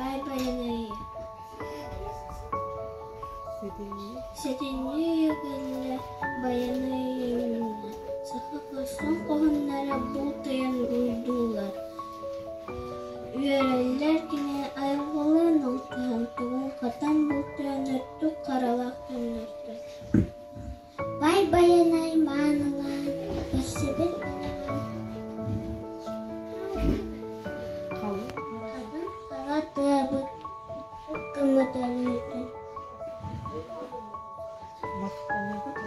Баай Байанайы Сэтинньи ыйа кэллэ, Байанай ыйылынна, саха хорсун хоһуннара бултуйан уруйдууллар, үөрэллэр кини айылҕалыын алтыһан, тугун-хатан бултуйан өртүк харалаах төннөртөр. Бай Байанай маанылаан, көрсүбүт Хабын хара тыабыт гыммыт өлүүтүн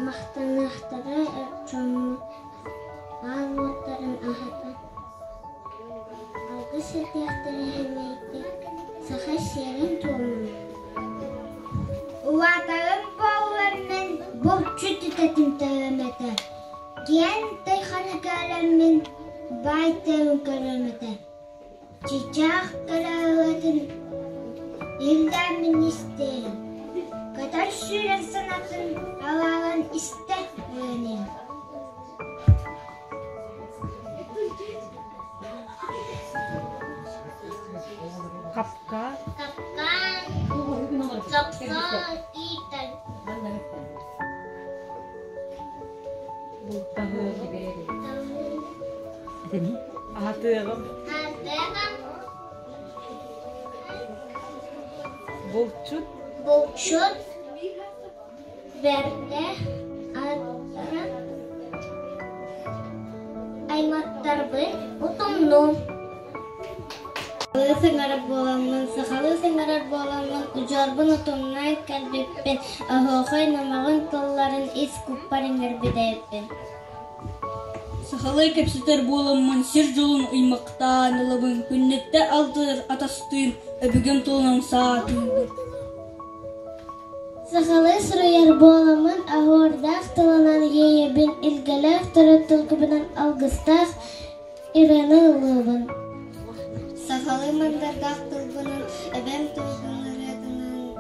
Махтаныахтара дьоммут аал уоттарын аһатан Алгыс этиэхтэрэ сэмэйдик саха сиэрин-туомун Улаатарым буоллар мин булчут идэтин төлөм этэ, киэҥ тайханы кэлэммин баай тыаны көрүөм этэ, чычаах кэлээҕитин иһиллээммин истиэм, көтөр сүүрэр санатын алаалан истэ үөрэниэм Капкаан Капкаан, сопсо иитэр. Аһатыаҕым. Аһатыаҕым. Булчут. Булчут. Бэрдэ аттара аймахтарбын утумнуум. Сахалыы саҥарар буоламмын, сахалыы саҥарар буоламмын, удьуорбун утумнаан кэлбиппин, оһуохай номоҕун тылларын ис куппар иҥэрбитэйбин. Сахалыы кэпсэтэр буоламмын, сир дьолун ыймахтаан ылабын, күннэттэ алтыһар атастыын, өбүгэм тылынан саатыыбын. Сахалыы суруйар буоламмын, оһуордаах тылынан иэйэбин, илгэлээх төрүт тылгыбынан алгыстаах ырыаны ыллыыбын. Сахалыы мандардаах тылбынан, эбэм тылбын ырыатынан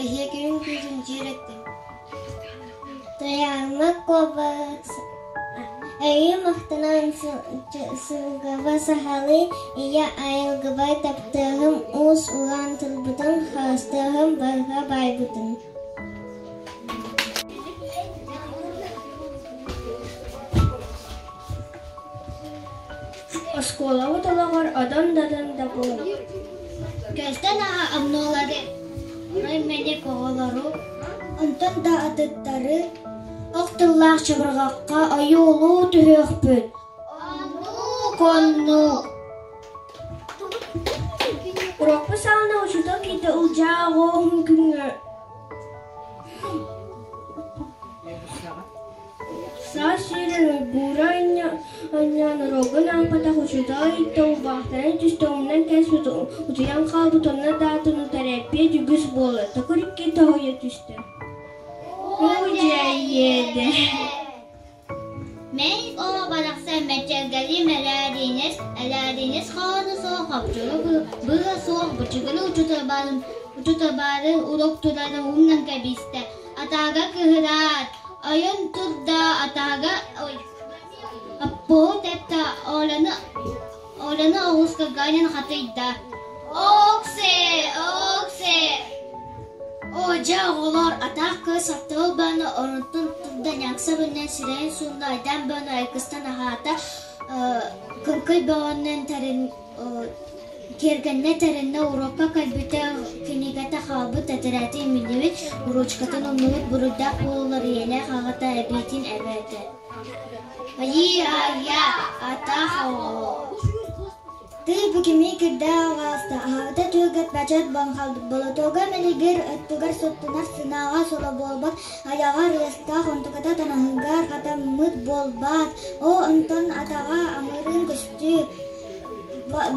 эһиэкэйин күүтүн дьиэрэттим. Туйаарыма куобах Эйиҥ махтанан сылгыба сахалыы ийэ айылгыбар таптыаҕым уус-уран тылбытын харыстыаҕым барҕа баайбытын. Оскуолабыт олоҕор одон-додон да буолар. Көстөн аҕа обнолары, мэник оҕолору, Онтон да атыттары ох тыллаах чабырҕахха ойуулуу түһүөхпүт. Оннук-оннук. Урукку саҕана учуутал киһитэ улдьаа оҕо уһун күҥҥэ Саас сүүрэн уйгуура анньан уруогун аахпатах учуутал ыйытта улбаахтанан түстэ умнан кээспит утуйан хаалбыт онно даатын утарыаппыт үгүс буола токур икки тоһуйа түстэ. Уу дьэйиэдэ Мэник оҕо барахсан мэтчэргэлии мэлээриинэс, элээриинэс хаана суох хапчыгы быыһа суох бычыгыны учутабаарын уруок турарын умнан кэбистэ. Атаага кыһыраат, ойон турда атаага ой аппоһу тэптэ Оляны Оляны оҕуска ганян хатыйда. Оксе, оксе! Оо, дьэ, оҕолоор, атаах кыыс аптабыл бааны оронтон турда, ньаакса бынньан сирэйин суунна, айдаан бааны айгыстан аһаата, кыҥкый бөҕөннөн тэрин киэргэннэ тэриннэ, уруокка кэлбитэ, кинигэтэ хаалбыт, тэтэрээтэ имиллибит, уруучукатын умнубут, буруйдаах буолаллар ийэлээх аҕата эбиитин эбээтэ. Айыы-айа, атаах оҕо. Тыы бу кими кирдээх ааста, аһаабыта түөгэт бачат баҥхалбыт, болотуога мэлигир өттүгэр суттунар сынаҕа соло буолбат, айаҕар ыастаах онтуката танаһыгар хатаммыт буолбаат, оо онтон атаҕа амырыын көстүү,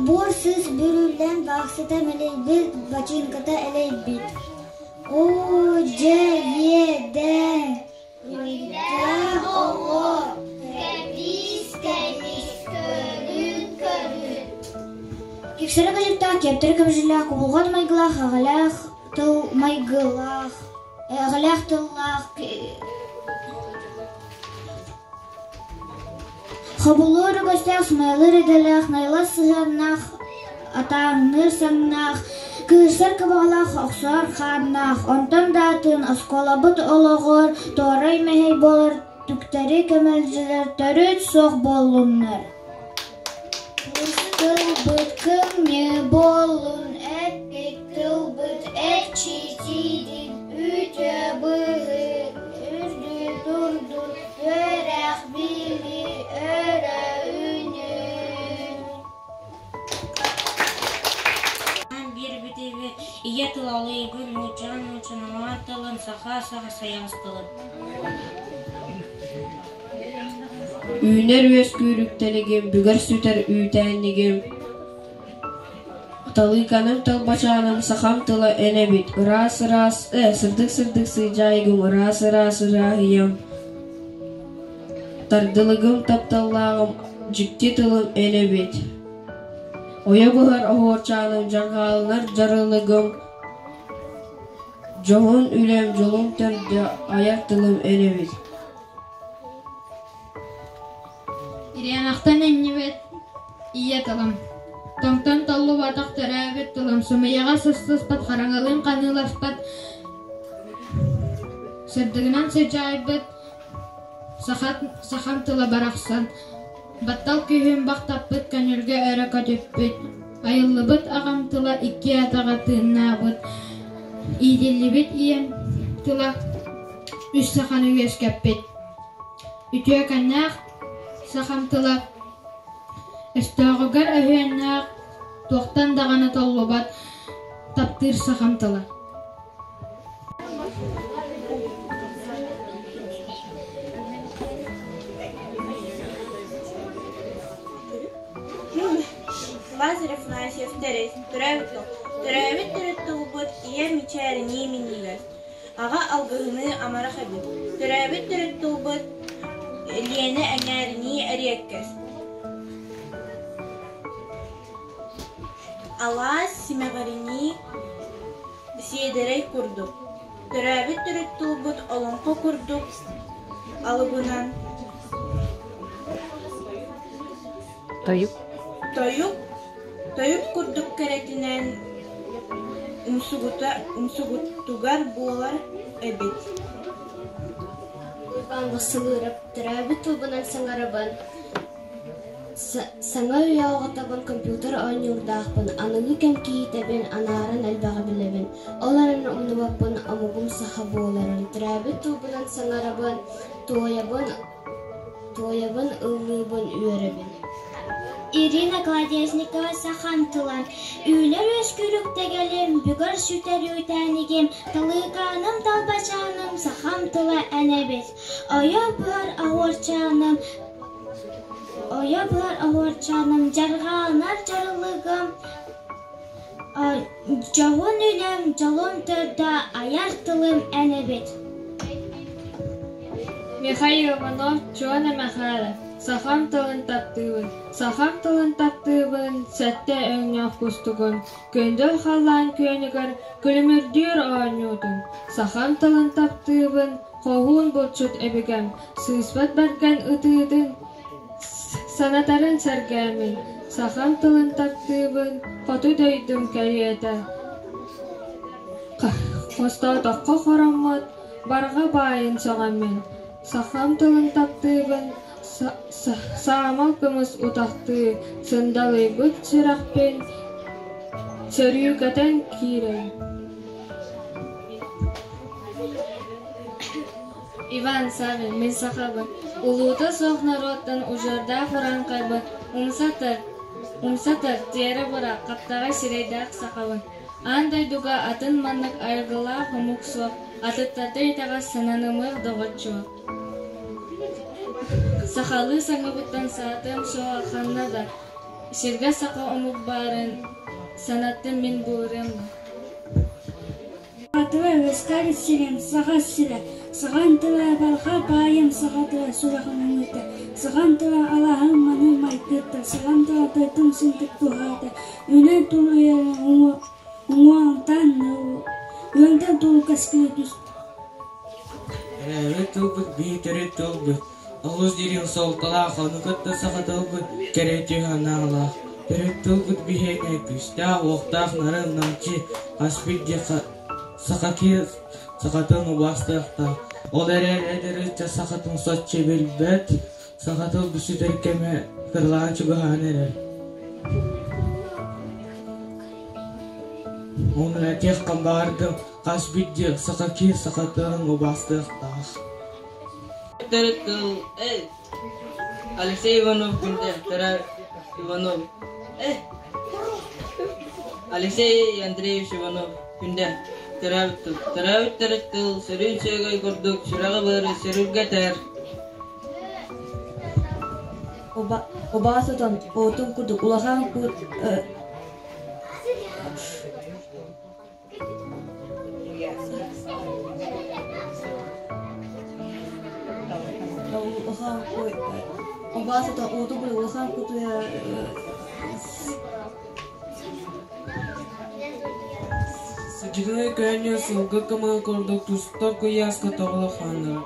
буор сыыс бүрүллэн баахсыта мэлийбит, бачыыҥката элэйбит. Оо дьэ иэдээн Үрдээх оҕо, кэбиис-кэбис, көрүн-көрүн. Киксэрэ кыдьыктаах, киэптэрэ көбүсүлээх, кубулҕат майгылаах, аҕалаах тыл майгылаах, эҕэлээх тыллаах. Хобулуур үгэстээх, сымыйалыыр идэлээх, найылас сыһыаннаах, атааҥныыр саҥнаах, кыырсар кыбаҕалаах, охсуһар хааннаах, онтон да атын оскуолабыт олоҕор туорай мэһэй буолар түктэри кэмэлдьилэр төрүт суох буоллуннар. Тылбыт кымньыы буоллун, эппит тылбыт эчитиитин, үтүө быһыы үрдүү турдун, үөрэх билии өрө үүнүн. Биир бүтүбү ийэ тылалыйгын нуучча нууччаналаан тылын саха саха сайаҕас тылын. Үүнэр үөскүүр үктэлигим, бүгэр сүтэр үүтээннигим, Талыыканым талбачааным, сахам тыла эн эбит, ыраас-ыраас, сырдык-сырдык сыдьаайыгым, ыраас-ыраас ырааһыйам, тардылыгым тапталлааҕым, дьикти тылым эн эбит. Ойо быһар оһуорчааным, дьарҕааланар дьарылыгым, дьоһун үлэм, дьолум төрдө, айар тылым эн эбит. Ириэнэхтэн иҥнибит ийэ тылым, тоҥтон толлубатах төрөөбүт тылым, сымыйаҕа сыстыспат, хараҥалыын ханыыласпат, сырдыгынан сыдьаайбыт сахам тыла барахсан, баттал күүһүн бахтаппыт, көҥүлгэ өрө көтүппүт, айыллыбыт аҕам тыла икки атаҕа тыыннаабыт, иитиллибит ийэм тыла үс саханы үөскэппит. Үтүөкэннээх сахам тыла өстөөҕүгэр өһүөннээх, туохтан даҕаны толлубат таптыыр сахам тыла. Лазарев Афанасьев Тэрис, төрөөбүт тыл. Төрөөбүт төрүт тылбыт ийэ мичээринии минньигэс. Аҕа алгыһыныы амарах эбит. Төрөөбүт төрүт тылбыт Лиэнэ эҥээринии эриэккэс. Алаас симэҕэринии сиэдэрэй курдук. Төрөөбүт төрүт тылбыт олоҥхо курдук алыбынан Тойук. Тойук, тойук курдук кэрэтинэн умсугута, умсугутугар буолар эбит. Уйбаан Басылыырап төрөөбүт тылбынан саҥарабын, саҥа үйэ оҕотобун компьютер оонньуурдаахпын, аныгы кэм киһитэбин, анааран элбэҕи билэбин, ол эрэн умнубаппын омугум саха буоларын, төрөөбүт тылбынан саҥарабын, туойабын, Туойабын, ыллыыбын, үөрэбин. Ирина Колодезникова сахам тылан Үүнэр үөскүүр үктэгэлим, бүгэр сүтэр үүтээнигим, Талыыкааным талбачааным, сахам тыла эн эбит. Ойо быһар оһуорчааным, ойо быһар оһуорчааным, дьарҕаанар дьарылыгым, дьоһун үлэм, дьолум төрдө, айар тылым эн эбит. Михаил Иванов Чуона Мэхээлэ Сахам тылын таптыыбын, сахам тылын таптыыбын, сэттэ өҥнөөх кустугун, күндүл халлаан күөнүгэр күлүмүрдүүр оонньуутун, сахам тылын таптыыбын, хоһуун булчут өбүгэм, сыыспат бэргэн ытыытын, санатарын сэргээмин, сахам тылын таптыыбын, хоту дойдум кэриэтэ. Хостоотоххо хороммут, барҕа баайын сөҕөммүн, сахам тылын таптыыбын, саамал кымыс утахтыы сындалыйбыт сүрэхпин сөрүүкэтэн киирэн Иван Савин, мин сахабын. Улуута суох норуоттан удьуордаах урааҥхайбын, умса тар, умса тар, тиэрэ бырах, хаптаҕай сирэйдээх сахабын. Аан дойдуга атын маннык айылгылаах омук суох, атыттарга итэҕэс сананымыах доҕоччуок. Сахалыы саҥабыттан саатыам суоҕа ханна да, сиргэ саха омук баарын санаттым мин буурыам да. Атыла үөскээбит сирим Саха сирэ, Сахан тыла барҕа баайым Саха тыла сүрэҕим үҥүүтэ, Сахан тыла алааһым маным майгыта, Сахан тыла дойдум сырдык туһаата, Үнэн тул үйэлэр уҥуоҕунтан үөҥтэн тулу кэскилэ түс Төрөөбүт тылбыт биир төрүт тылбыт. Олус дириҥ суолталаах, ону кытта саха тылбыт кэрэ түһанаалаах. Төрүт тылбыт биһиэнэ күүстээх, уохтаах, нарын, намчы, хас биирдии саха киһи сахатын убаастыахтаах. Ол эрээри эдэр ыччат сахатын соччо билбэт, саха тылбыт сүтэр кэмэ кыралаан чугаһаан эрэр. Онно этиэххэ баҕардым, хас биирдии саха киһи саха тылын убаастыахтаах. Төрүт тыл Алексей Иванов Күндэ Иванов Алексей Андреевич Иванов Күндэ төрөөбүт тыл Төрөөбүт төрүт тыл сөрүүн сүөгэй курдук сүрэҕи-быары сөрүргэтэр. Убаас отон оотун курдук улахан Убаасата уоту улахан кутуйа Сыдьырай көөнньө сылгы кымыһын курдук тустар куйааска тоҕо хааннара.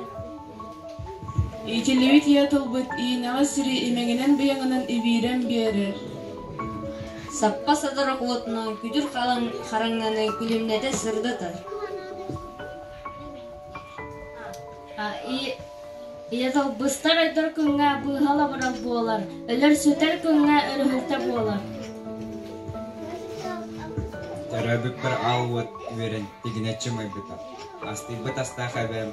Иитиллибит ийэ тылбыт иинэҕэ сири имэҥинэн быйаҥынан ибиирэн биэрэр. Саппа сатарах уотунан күдүр хараҥаны күлүмнэтэ сырдатар. Ийэ тыл быстар өйдөр күҥҥэ быыһал-абырал буолар, өлөр-сүтэр күҥҥэ өрүһүлтэ буолар. Төрөөбүппэр аал уот үөрэн тигинэччи умайбыта. Астыйбыт астаах эбээм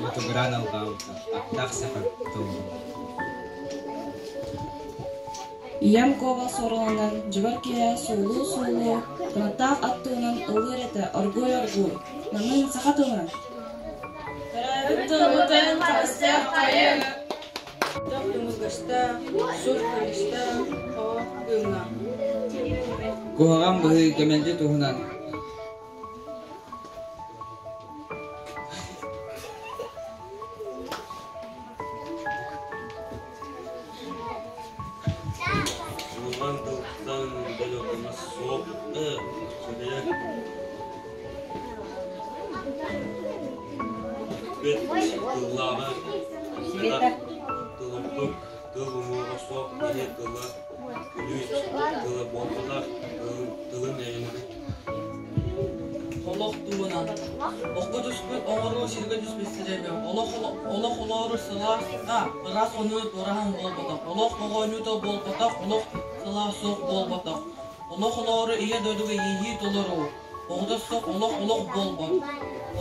Ботугураан алҕаабыта, аттаах саха тылын. Ийэм куобах суорҕанынан дьыбар киэһэ суулуу-суулуу, кынаттаах ат туһунан ыллыыр этэ оргууй-оргууй, намыын саха тылынан. Төрөөбүт тылбытын харыстыаххайыҥ! Тумулгастаах, сур кырыыстаах, оҕо кыымнаах. Куһаҕан быһыы кэмэлдьи туһунан Улахан тылтан бөлөхүмэ суох сүбэлэр Бүт тыллааҕы элбэх тылымтык тыл уҥуоҕа суох киһи тыла күлүүс тыла буолбатах тылын эйэнэ Олох туһунан. Окко түспүт оҥоруу сиргэ түспүт сирэйбэ. Олох олох олоору сылаас ыраас хонуу туораһан буолбатах. Олох оҕонньута буолбатах, олох сылаас суох буолбатах. Олох олоору ийэ дойдуга иэйии толоруу. Оҕото суох олох олох буолбат.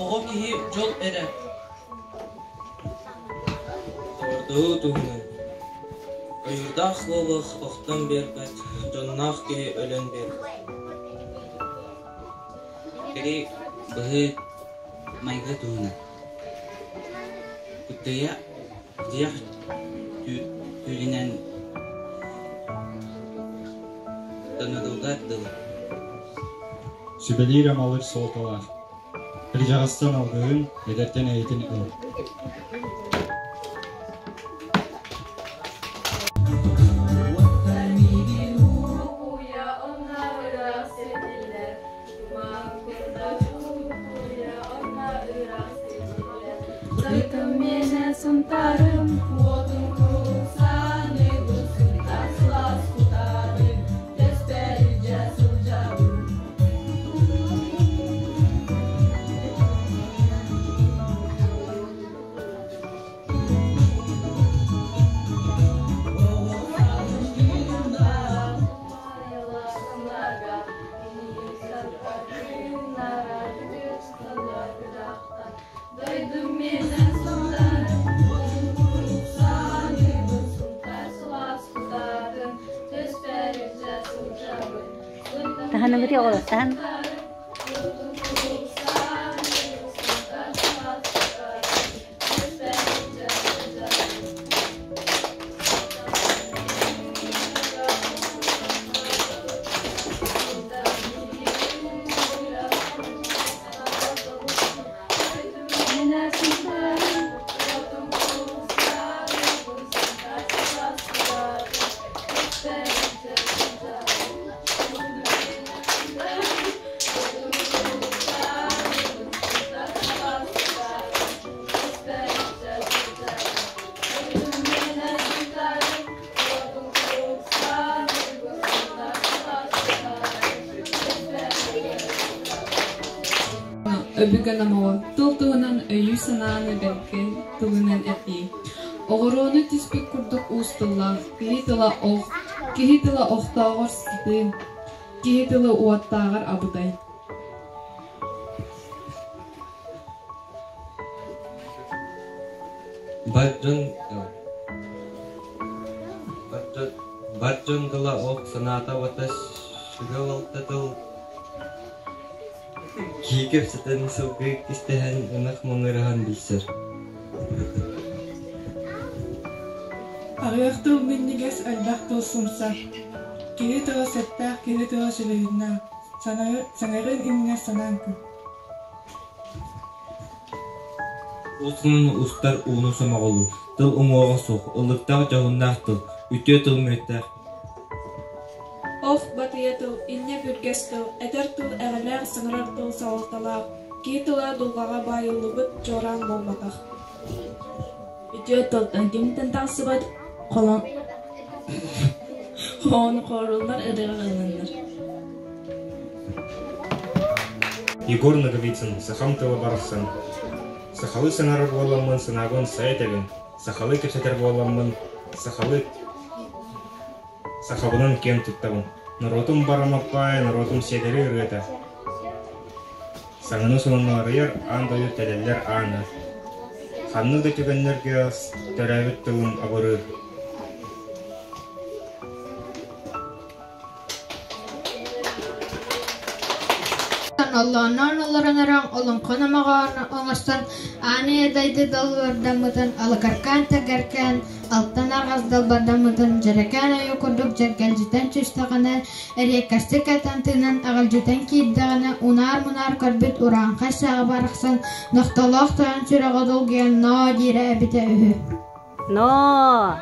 Оҕо киһи дьол эрэ. Доҕордоһуу туһунан. Ойуурдаах куобах охтон биэрбэт, дьонноох киһи өлөн биэрбэт. Кири быһыы майгы туһунан. Кутуйа кутуйах түүлүнэн тонорууга дылы. Сүбэлиир-амалыыр суолталаах. Кырдьаҕастан алгыһын, эдэртэн эйэтин ыл. Сунтарым уотун курусаны сунтар сылаас кутаарын төспөрүдьэ сылдьабын. Дойдум миэнэ сунтарым уотун курусаныбын сунтар сылаас кутаарын төспөрүдьэ сылдьабын. Таһыныбыт оҕолортан Өбүгэ номоҕо, тыл туһунан өйү-санааны бэргэн тылынан этии. Оҕуруону түспүт курдук уус тыллаах, киһи тыла ох, киһи тыла охтооҕор сытыы, киһи тыла уоттааҕар абытай. Бар дьон бар дьон тыла ох санаата уота сүгэ балта тыл Киһи кэпсэтэн, сылгы кистэһэн, ынах маҥыраһан билсэр. Аҕыйах тыл минньигэс, элбэх тыл сымса. Киһи тыла сэттээх, киһи тыла сүлүһүннээх. Саҥарын иннинэ санаан көр. Уусунан устар ууну сомоҕолуур, тыл уҥуоҕа суох, ыллыктаах дьоһуннаах тыл, үтүө тыл мүөттээх. Ох, батыйа тыл, инньэ бүргэс тыл, этэр тыл эҕэлээх, саҥарар тыл салалталаах, киһи тыла дулҕаҕа баайыллыбыт чуораан буолбатах. Үтүө тылтан кимтэн тахсыбат холон хоһоону хооруллар ырыаҕа ылыннар. Егор Ноговицын «Сахам тыла барахсан» Сахалыы саҥарар буоламмын санаабын сайа этэбин, сахалыы кэпсэтэр буоламмын сахалыы сахабынан киэн туттабын. Норуотум барамаппаай, норуотум сиэдэри ырыата. Саҥаны сонуну арыйар, аан дойду тэлэллэр аана. Ханнык да түгэннэргэ төрөөбүт тылым абырыыр. Оллоонноон олорон эрэн олоҥхо номоҕоон оҥостон аан ийэ дойду далбардаммытын алыкаркаан тэгэркээн алтан арҕас далбардаммытын дьэрэкээн ойуу курдук дьэргэлдьитэн түстэҕинэ эриэккэстик этэн тыынан аҕалдьытан киирдэҕинэ унаар-мунаар көрбүт урааҥхай саҕа барахсан нохтолоох тойон сүрэҕэ долгуйан ноо диирэ эбитэ үһү. Ноо!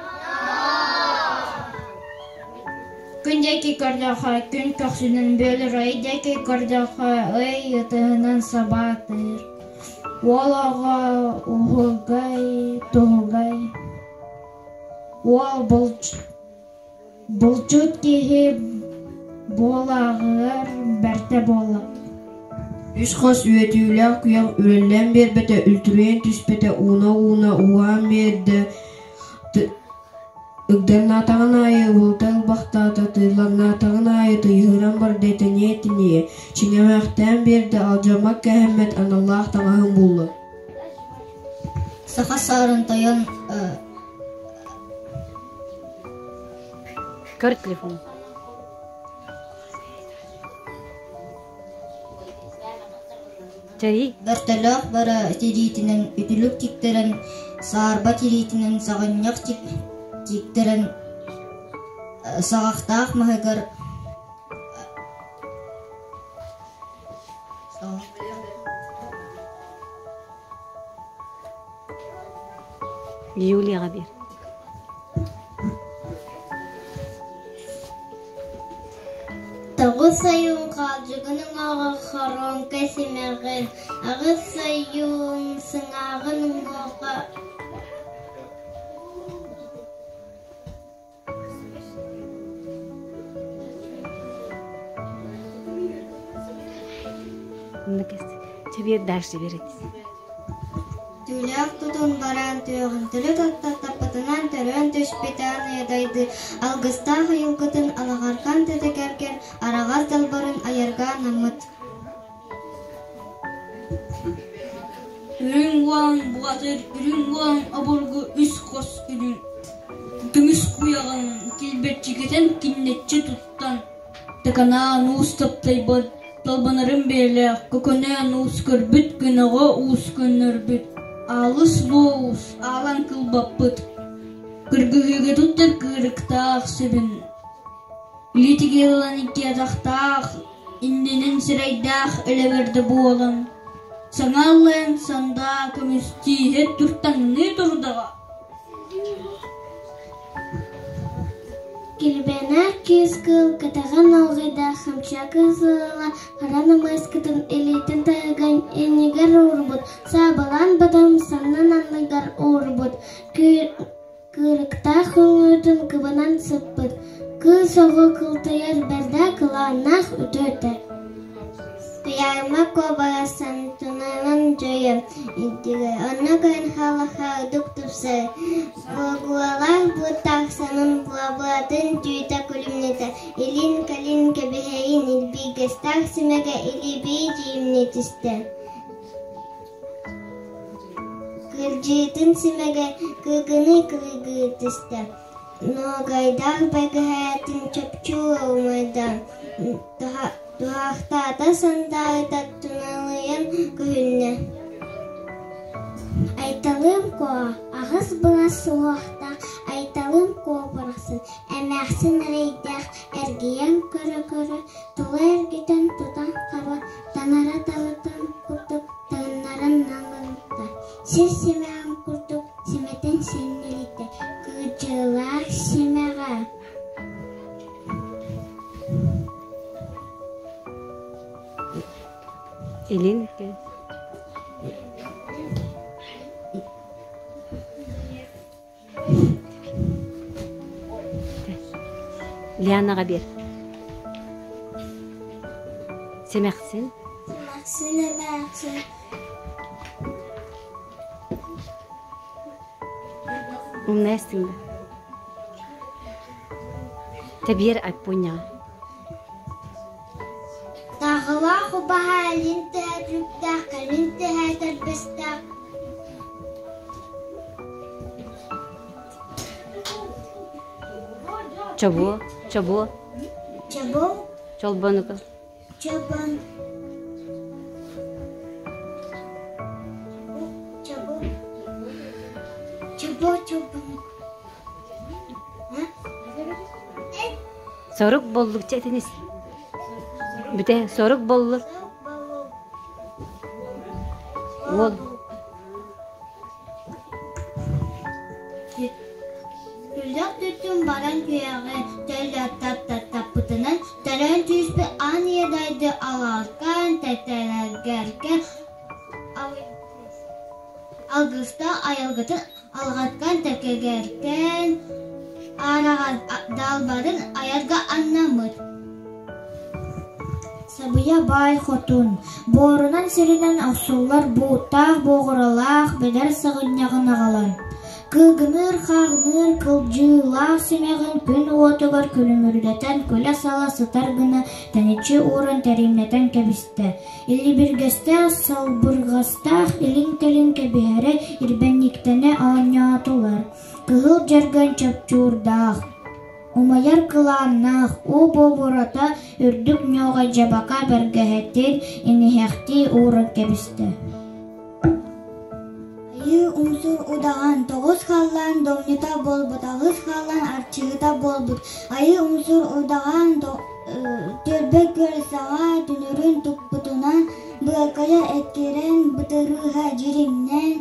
Күн диэки көрдөххө, күн көхсүнэн бүөлүр, ый диэки көрдөххө, ый ытыһынан сабаатыыр. Уол оҕо уһугай, туһугай. Уол булчут киһи буолааҕыгар бэртэ буолла. Үс хос үөтүүлээх куйах үрэллэн биэрбэтэ, үлтүрүйэн түспэтэ, ууна-ууна ууһаан биэрдэ, Ыгдаҥнаатаҕын аайы ыбылыта ылбахтаата, тыыллаҥнаатаҕын аайы тыйыһыран барда тэнийэ-тэнийэ, чиҥэмэхтээн биэрдэ, алдьаммат-кээһэммэт аналлаах таҥаһын булла. Саха саарын тойон Көр телефон. Бөртөлөөх бара тириитинэн үтүлүк тиктэрэн, саарба тириитинэн саҕынньах тиктэрэн, саҕахтаах маһыгар Юлияҕа биэр. Тоҕус ойуун хаалдьыгын уҥуоҕа хоруоҥка симэҕин, аҕыс ойуун сыҥааҕын уҥуоҕа Чэбиэр дальше берет. Түүлээх тутун баран түөҕүн төлө таттаппытынан төрөөн түспүт аан дайды алгыстаах айылгытын алаҕархан тэтэ-кэргэн араҕас далбарын айарга анаммыт. Үрүҥ уолан бухатыыр, үрүҥ уолан обургу үс хос үрүҥ көмүс куйаҕын килбэччигитэн киннэччи туттан Таканаан уус таптайбыт, талбанарын бэйэлээх, көкөнөөн уус көрбүт, көнөҕө уус көннөрбүт, аалыс луо уус аалан кылбаппыт, кыргыһыыга туттар кыырыктаах сэбин, илиитигэр ылан икки атахтаах, иннинэн сирэйдээх элэбэрдэ буолан, саҥа аллайан сандаа көмүс тииһэ туртаҥныы турдаҕа. Килбээнээх кыыс кыыл кэтэҕин алҕыйдаах Хамчака сыала хара намыаскытын илиитин таһыгар иннигэр уурбут, саабалаан батан саннын анныгар уурбут, кыырыктаах үҥүүтүн кыбынан сыппыт, кыыс оҕо кылтыйар бэрдэ кылааннаах үтүөтэ. Туйаарыма куобара сантына дьайа Онно көһөн хааллахха ордук тупсар. Буогуалаах быттаах сонун буобулатын түүтэ күлүмнэтэ, илин-кэлин кэбиһэйин илбигэстээх симэгэ илибии дьиимнии түстэ. Кырдьыытын симэгэ кыыкыныы кылыгыы түстэ. Ногайдаах бэгэһээтин чопчу умайда, туһахтаата сандаарыта туналыйан көһүннэ. Айталыым Куо, аҕыс былас суһуохтаах Айталыым Куо барахсан, эмээхсин эрэйдээх эргийэн көрө-көрө, тула эргитэн тутан-хаба, танара талытын курдук таҥнаран налыйда, сир симэҕин курдук симэтин синньилитэ, кыдьыылаах симэҕэ Илин Лианаҕа биэр. Симэхсин. Симэхсин эмээхсин. Умная истиҥ да. Тэбиэр айпуонньаҕа. Таҕылаах убаһа илин тэһэ кэлин тэһэ тэрбэстээх Чобуо, чобуо. Чобуо. Чолбонука. Чобон. Чобо. Чобо чобонук. Сорук боллукча этинис. Бүтэ сорук боллур. Уол. Күллэх түттүн баран күөҕэ төллөттаттаппытынан төрөөн түспүт аан ийэ дойду алааркаан тэтэрэргэргэ алгыстаах айылгытын алҕаткан тэкэгэркээн аараҕар далбарын айарга аннаммыт. Сабыйа баай хотун, буорунан сиринэн охсуллар бууттаах буоҕуралаах бэдэр саҕынньаҕын аҕалан, кыыгыныыр-хааҕыныыр кылдьыылаах симэҕин күн уотугар күлүмүрдэтэн күлэ-сала сытар гына тэниччи ууран тэриҥнэтэн кэбистэ. Илибиргэстээх салбырҕастаах илин-кэлин кэбиһэрэ ирбэнньиктэнэ оонньоотулар. Кыһыл дьэргэн чопчуурдаах, умайар кылааннаах уу буобурата үрдүк ньуоҕай дьабака бэргэһэтин иниһэхтии ууран кэбистэ. Айыы умсур удаҕан тоҕус халлаан домньута буолбут, аҕыс халлаан арчыһыта буолбут. Айыы умсур удаҕан түөлбэ күөл саҕа түнүрүн туппутунан быакайа эккирэн бытырыыһа дьиримнээн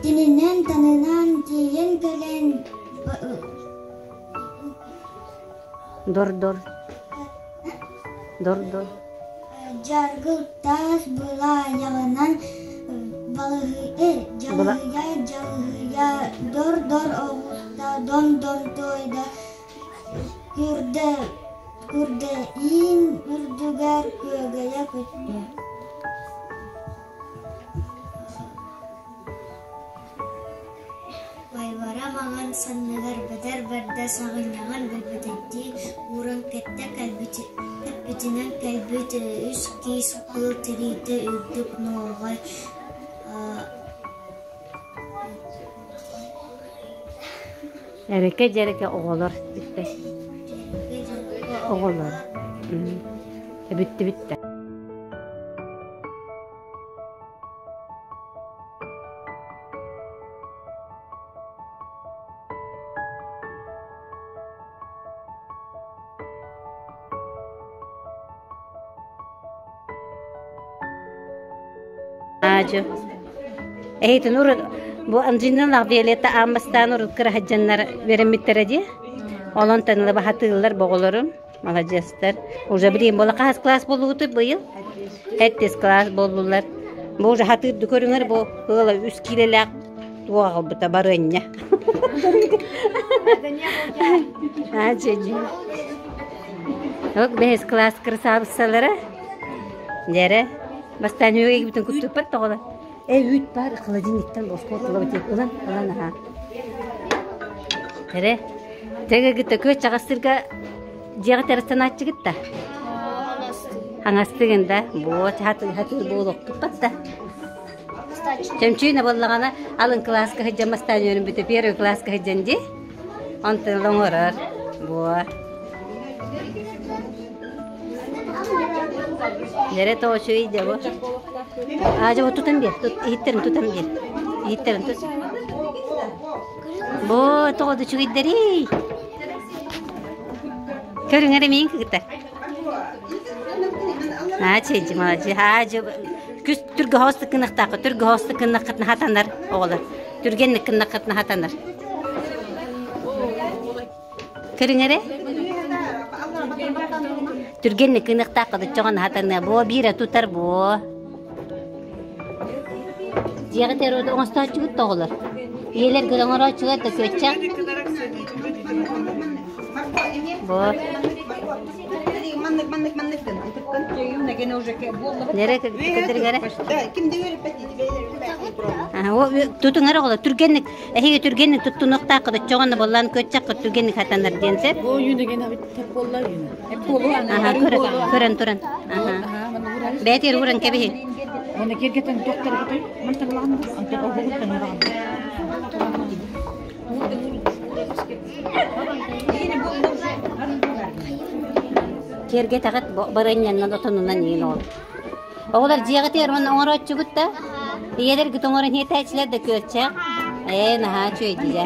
Кининэн танынан тиийэн кэлэн Дор-дор. Дор-дор. Дьаргыл таас былаайаҕынан дьалыһыйа дьалыһыйа дор-дор оҕуста дом-дом туойда күрдэ күрдэ иин үрдүгэр күөгэйэ көттө Варвара маҥан санныгар бэдэр барда саҕынньаҕын билбэтэрдии ууран кэттэ кэлбитинэн кэлбит үс киис кыыл тириитэ үрдүк нуоҕай Эрэкэ-дьэрэкэ оҕолор бүттэ. Оҕолор. Бүттэ бүттэ. Аадьы. Эһитин урут бу Анжиналаах Виолетта аан бастаан урут кыраһадьаннар үөрэммиттэрэ дии. Олон таныла баһатыыллар боҕолорум. Маладьыастар. Уже билигин буола хаһыс класс буолугутуй быйыл? Сэттис класс буоллулар. Бу уже хатыырды көрүҥэр бу ыала үс киилэлээх туох аҕалбыта барыанньа. Аа, дьэ, дьэ. Ок, бэһис класс красавицалара. Дьэрэ, бастаан үөгэгибитин куттуппат тоҕолор. Э, үүт бар холодильниктан босхо тулабыт ылан, ылан аха. Тере, теге гытта көт чаҕастырга дьиэҕэ террастанааччыгыт да? Хаҥастыгын да, буо хатыр хатыр буолуохпут да. Чөмчүүнэ буоллаҕына алын кылааска сылдьан бастаан үөрэммитэ первый кылааска сылдьан дии. Онтон оҥорор. Буо. Нэрэ тоочуй дьэ бу. Аа дьэ бу тутан биэр. Тут иһиттэрин тутан биэр. Иһиттэрин тут. Бу тоҕо да үчүгэйдэрий. Көрүҥ эрэ миин кыгыттар. Аа чэйдьи маладьы. Аа дьэ күс түргө хоостук гынахтаахха түргө хоостук гыннаххытына хатанар оҕолор. Түргэнник гыннаххытына хатанар. Көрүҥ эрэ. Түргэнник гыныахтаахха дуччоҕун хатаныа. Буо биирэ тутар буо. Дьиэҕит эрэ оҥостооччугут да оҕолор. Ийэлэр гын оҥорооччулар да күөччэх. Бу. Нэрэ кытыргара. Тутуҥ эрэ оҕолор түргэнник эһиги түргэнник туттунуохтааххыт оччоҕуна боллаан күөччэххит түргэнник хатанар диэн сөп. Аха көрөн туран. Аха. Бэйэтигэр ууран кэбиһи. Оны киргетен доктор кытай, мантан антон оҕоҕуттан ураҕан. Киэргэтэҕит барыанньаннан отонунан иин оҕол. Оҕолор дьиэҕитигэр уонна оҥорооччугут да? Ийэлэргит оҥорон иһитээччилэр да күөрчэх. Ээ, наһаа үчүгэй дии.